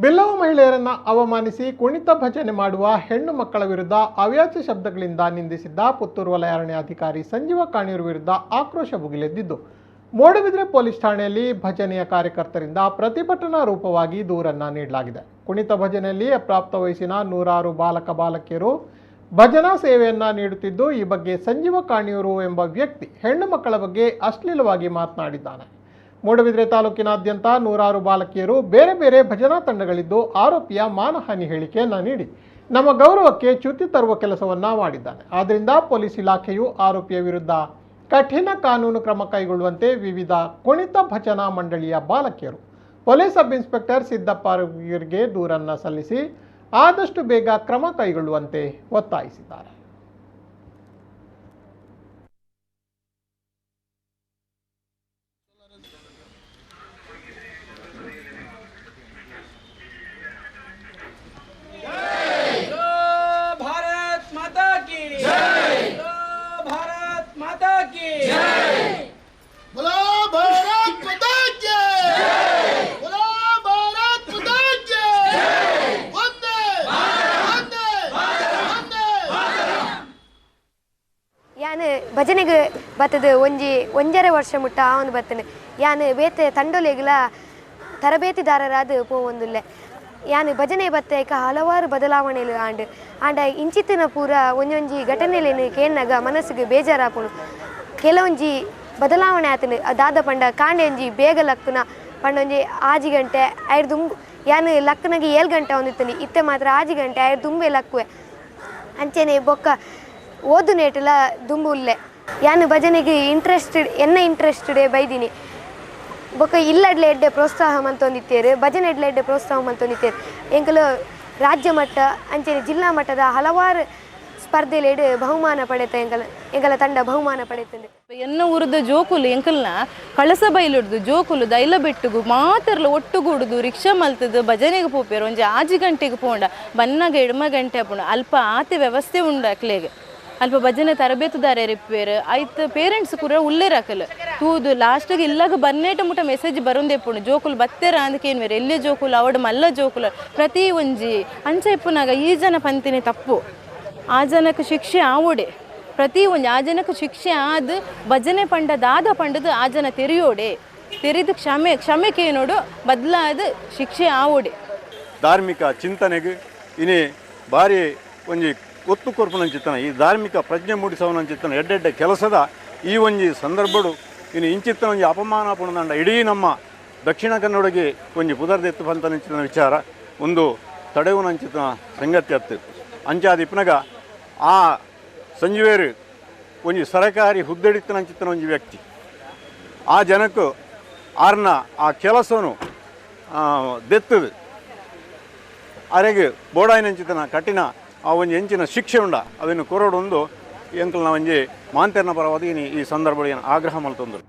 ಬಿಲ್ಲವ ಮಹಿಳೆಯರನ್ನ ಅವಮಾನಿಸಿ ಕುಣಿತ ಭಜನೆ ಮಾಡುವ ಹೆಣ್ಣು ಮಕ್ಕಳ ವಿರುದ್ಧ ಅವ್ಯಾಚ್ಯ ಶಬ್ದಗಳಿಂದ ನಿಂದಿಸಿದ್ದ ಪುತ್ತೂರು ವಲಯ ಅರಣ್ಯಾಧಿಕಾರಿ ಸಂಜೀವ ಕಾಣಿಯೂರು ವಿರುದ್ಧ ಆಕ್ರೋಶ ಭುಗಿಲೆದ್ದಿದ್ದು, ಮೂಡುಬಿದಿರೆ ಪೊಲೀಸ್ ಠಾಣೆಯಲ್ಲಿ ಭಜನೆಯ ಕಾರ್ಯಕರ್ತರಿಂದ ಪ್ರತಿಭಟನಾ ರೂಪವಾಗಿ ದೂರನ್ನ ನೀಡಲಾಗಿದೆ. ಕುಣಿತ ಭಜನೆಯಲ್ಲಿ ಅಪ್ರಾಪ್ತ ವಯಸ್ಸಿನ ನೂರಾರು ಬಾಲಕ ಬಾಲಕಿಯರು ಭಜನಾ ಸೇವೆಯನ್ನ ನೀಡುತ್ತಿದ್ದು, ಈ ಬಗ್ಗೆ ಸಂಜೀವ ಕಾಣಿಯೂರು ಎಂಬ ವ್ಯಕ್ತಿ ಹೆಣ್ಣು ಮಕ್ಕಳ ಬಗ್ಗೆ ಅಶ್ಲೀಲವಾಗಿ ಮಾತನಾಡಿದ್ದಾನೆ. ಮೂಡುಬಿದಿರೆ ತಾಲೂಕಿನಾದ್ಯಂತ ನೂರಾರು ಬಾಲಕಿಯರು ಬೇರೆ ಬೇರೆ ಭಜನಾ ತಂಡಗಳಿದ್ದು, ಆರೋಪಿಯ ಮಾನಹಾನಿ ಹೇಳಿಕೆಯನ್ನ ನೀಡಿ ನಮ್ಮ ಗೌರವಕ್ಕೆ ಚ್ಯುತಿ ತರುವ ಕೆಲಸವನ್ನ ಮಾಡಿದ್ದಾನೆ. ಆದ್ದರಿಂದ ಪೊಲೀಸ್ ಇಲಾಖೆಯು ಆರೋಪಿಯ ವಿರುದ್ಧ ಕಠಿಣ ಕಾನೂನು ಕ್ರಮ ಕೈಗೊಳ್ಳುವಂತೆ ವಿವಿಧ ಕುಣಿತ ಭಜನಾ ಮಂಡಳಿಯ ಬಾಲಕಿಯರು ಪೊಲೀಸ್ ಸಬ್ ಇನ್ಸ್ಪೆಕ್ಟರ್ ಸಿದ್ದಪ್ಪ ಅವರಿಗೆ ದೂರನ್ನ ಸಲ್ಲಿಸಿ ಆದಷ್ಟು ಬೇಗ ಕ್ರಮ ಕೈಗೊಳ್ಳುವಂತೆ ಒತ್ತಾಯಿಸಿದ್ದಾರೆ. भारत माता की जय, भारत माता की जय, बोलो भारत माता की जय, बोलो भारत माता की जय, वंदे वंदे वंदे। ಯಾನ್ ಭಜನೆಗೆ ಬತ್ತದ ಒಂಜಿ ಒಂಜರೆ ವರ್ಷ ಮುಟ್ಟ ಆವೊಂದು ಬತ್ತನೆ. ಯಾನ್ ಬೇತೆ ತಂಡೊಲೆಗ್ಲ ತರಬೇತಿದಾರರಾದ ಪೋವೊಂದುಲ್ಲೆ. ಯಾನ್ ಭಜನೆ ಬತ್ತೈಕ ಹಲವಾರು ಬದಲಾವಣೆಲು ಆಂಡ್. ಆಂಡ ಇಂಚಿತ್ತಿನ ಪೂರ ಒಂಜೊಂಜಿ ಘಟನೆಲೆನ್ ಕೇನ್ನಗ ಮನಸ್ಸಿಗೆ ಬೇಜಾರಾಪುಂಡು. ಕೆಲವೊಂಜಿ ಬದಲಾವಣೆ ಆತನು ದಾದ ಪಂಡ ಕಾಂಡೆ ಒಂಜಿ ಬೇಗ ಲಕ್ಕುನ ಪಂಡ ಒಂಜಿ 6 ಗಂಟೆ ಐರ್ ದುಂಬು ಯಾನ್ ಲಕ್ಕುನಗೆ 7 ಗಂಟೆ ಒಂದಿತ್ತನಿ, ಇತ್ತೆ ಮಾತ್ರ 6 ಗಂಟೆ ಐರ್ ದುಂಬೆ ಲಕ್ಕುವೆ. ಅಂಚೆನೆ ಬೊಕ್ಕ ಓದು ನೇಟಲ ದುಂಬು ಉಲ್ಲೆ. ಯಾನ್ ಭಜನೆಗೆ ಇಂಟ್ರೆಸ್ಟೆಡ್ ಎನ್ನ ಇಂಟ್ರೆಸ್ಟೆಡ್ ಬೈದಿನಿ. ಬೊಕ್ಕ ಇಲ್ಲಡ್ಲೆ ಎಡ್ಡೆ ಪ್ರೋತ್ಸಾಹ ಮಂತೊಂದಿತ್ತೇರು, ಭಜನೆ ಎಡ್ಲೆ ಎಡ್ಡೆ ಪ್ರೋತ್ಸಾಹ ಮಂತೊಂದಿತ್ತೇರು. ಎಂಕಲು ರಾಜ್ಯ ಮಟ್ಟ ಅಂಚೆನೆ ಜಿಲ್ಲಾ ಮಟ್ಟದ ಹಲವಾರು ಸ್ಪರ್ಧೆಲೆಡ್ ಬಹುಮಾನ ಪಡೆತ ಎಂಕಲ ತಂಡ ಬಹುಮಾನ ಪಡೆತಂಡು. ಎನ್ನ ಊರದ ಜೋಕುಲು ಎಂಕಲ್ನ ಕಳಸ ಬೈಲುಡ್ದು ಜೋಕುಲು ದೈಲ ಬೆಟ್ಟುಗು ಮಾತರ್ಲ ಒಟ್ಟುಗೂಡುದು ರಿಕ್ಷಾ ಮಲ್ತದು ಭಜನೆಗೆ ಪೋಪೇರು. ಒಂಜಿ 6 ಗಂಟೆಗೆ ಪೋಂಡ ಬನ್ನಾಗ 7 ಗಂಟೆ ಆಪುಂಡು. ಅಲ್ಪ ಆತೆ ವ್ಯವಸ್ಥೆ ಉಂಡು ಅಕ್ಲೆಗ್. ಅಲ್ಪ ಭಜನೆ ತರಬೇತುದಾರರು ಇಪ್ಪೇರು, ಐತ್ ಪೇರೆಂಟ್ಸ್ ಕೂಡ ಉಲ್ಲೇರಾಕಲು ತೂದು ಲಾಸ್ಟಿಗೆ ಇಲ್ಲಾಗ ಬನ್ನೇಟ ಮುಟ ಮೆಸೇಜ್ ಬರೋಂದೆಪ್ಪುಂಡು. ಜೋಕುಲು ಬತ್ತೇರ ಅಂದಕೇನ್ವೇರು ಎಲ್ಲಿ ಜೋಕುಲು ಅವಡು ಮಲ್ಲ ಜೋಕುಲು ಪ್ರತಿ ಒಂಜಿ ಅಂಚ ಇಪ್ಪುನಾಗ ಈ ಜನ ಪಂತಿನಿ ತಪ್ಪು, ಆ ಜನಕ್ಕೆ ಶಿಕ್ಷೆ ಆವೋಡೆ, ಪ್ರತಿ ಒಂಜಿ ಆ ಜನಕ್ಕೆ ಶಿಕ್ಷೆ ಆದ ಭಜನೆ ಪಂಡ ದಾದ ಪಂಡದು ಆ ಜನ ತೆರಿಯೋಡೆ, ತೆರಿದು ಕ್ಷಮೆ ಕ್ಷಮೆ ಕೇನೋಡು ಬದಲಾದ ಶಿಕ್ಷೆ ಆವೋಡೆ. ಧಾರ್ಮಿಕ ಚಿಂತನೆಗೆ ಇನಿ ಭಾರಿ ಒಂಜಿ ಒತ್ತು ಕೊರ್ಪುನಂಚಿತ್ತನ ಈ ಧಾರ್ಮಿಕ ಪ್ರಜ್ಞೆ ಮೂಡಿಸವನಂಚಿತ್ತನ ಎಡ್ಡೆಡ್ಡೆ ಕೆಲಸದ ಈ ಒಂಜಿ ಸಂದರ್ಭಡು ಇನ್ನು ಇಂಚಿತ್ತನ ಒಂಜಿ ಅಪಮಾನ ಪುಣದಂಡ ಇಡೀ ನಮ್ಮ ದಕ್ಷಿಣ ಕನ್ನಡಗೆ ಒಂಜಿ ಪುದರ್ದೆತ್ತು ಪಂತನಂಚಿತನ ವಿಚಾರ ಒಂದು ತಡೆಯುವನಂಚಿತನ ಸಂಗತಿ ಅತ್ತು. ಅಂಚಾದ ಇಪ್ಪನಗ ಆ ಸಂಜೀವೇರು ಒಂಜಿ ಸರಕಾರಿ ಹುದ್ದೆಡಿತ್ತನಂಚಿತ್ತನ ಒಂಜಿ ವ್ಯಕ್ತಿ ಆ ಜನಕ್ಕೆ ಆರ್ನ ಆ ಕೆಲಸನು ದೆತ್ತದು ಅರೆಗೆ ಬೋಡಾಯಿನಂಚಿತನ ಕಠಿಣ ಆ ಒಂಜಿ ಎಂಚಿನ ಶಿಕ್ಷೆ ಉಂಡ ಅವನ್ನು ಕೊರಡೊಂದು ಎಂಕಲ್ನ ಒಂಜಿ ಮಾಂತೆರ್ನ ಪರವಾದ ಈ ಸಂದರ್ಭ ಆಗ್ರಹ ಮಲ್ತೊಂದರು.